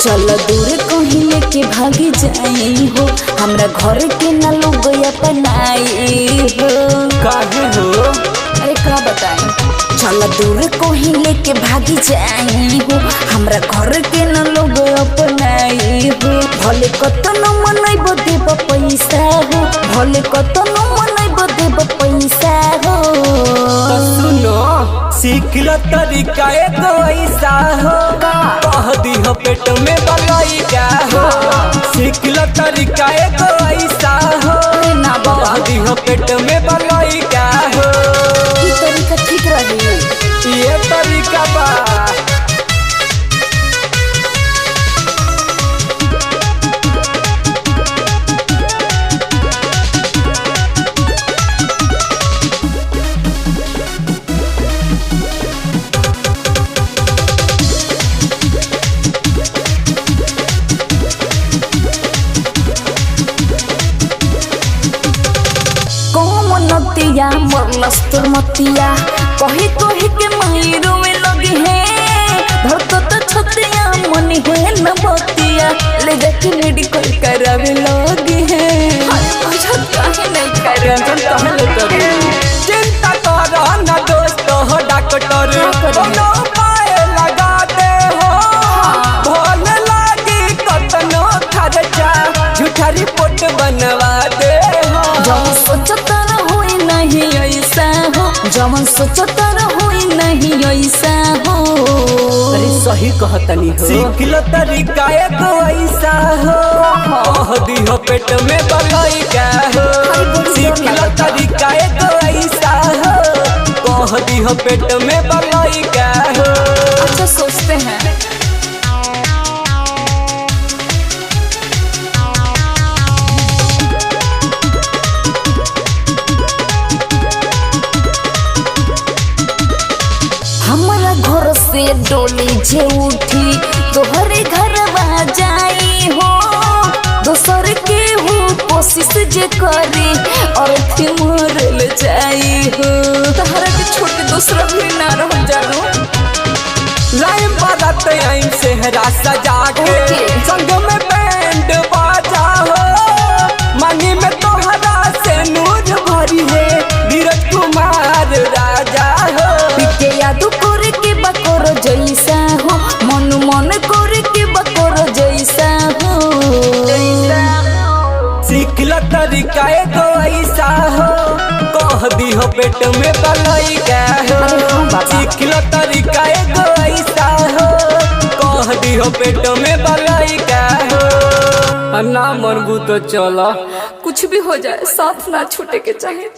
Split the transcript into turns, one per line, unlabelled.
चल दूर कहीं लेके भागी जाई हो, हमरा घर के ना लोग अपनाई हो।
काहे हो?
अरे का बताएं। चल दूर कहीं लेके भागी जाई हो, हमरा घर के ना लोग अपनाई हो। भले कतनो मनैबो देब पैसा हो, भले कतनो मनैबो देब पैसा हो।
तो सुनो, सीख लो तरीका एगो ऐसा हो, कह दिहो पेट में बलैया हो। सीख लो तरीका एगो ऐसा हो,
अरे ना बाबा।
कह दिहो पेट में बलैया हो।
ई तरीका ठीक रही?
ये तरीका बा।
कौन नतिया मरलस तोर मतिया, कही कही के मायरो में लगी है। धरतो तो छतिया मन है न बतिया, ले जाके मेडिकल करावे लगी है। बुझत काहे नहीं
टेंशन काहे लेत रे? चिंता कर ना दोस्त हो डॉक्टर,
का करी?
कोनो उपाय लगा दे हो। भोल लागी कतनो खर्चा, झूठा रिपोर्ट बनवा दे हो।
जवन सोचत रहोई नहीं ऐसा हो, जवन सोचत रहोई नहीं ऐसा हो।
अरे सही कहतनी हो। सीख लो तरीका एगो ऐसा हो, कह दिहो पेट में बलैया हो।
अरे बड़ी डर
सीख लो
लागता।
तरीका एगो ऐसा हो, कह दिहो पेट में बलैया हो।
अच्छा सोचते हैं। हमारा घर से डोली जे उठी तोहरे घरवा जाई हो, दोसर के हूँ कोशिश जे करे और मरल जाई हो। तहरा के छोड़ के दूसरा भी ना रह जानो।
लाइन बारात आइम सेहरा सजा के,
ओके।
संग में बैंड बाजा हो। मांगी में तोहरा से नूर भरी है धीरज कुमार राजा हो।
पीके याद करे के बकोर जैसा हो, मन मन करे के बकोर जैसा हो।
सीख लो तरीका एगो ऐसा हो, कह दिहो पेट में बलैया हो।
अरे हाँ बाबा।
सीख लो तरीका एगो ऐसा हो, कह दिहो पेट में बलैया हो। ना मनबू तो चलो।
कुछ भी हो जाए साथ ना छूटे के चाहिए।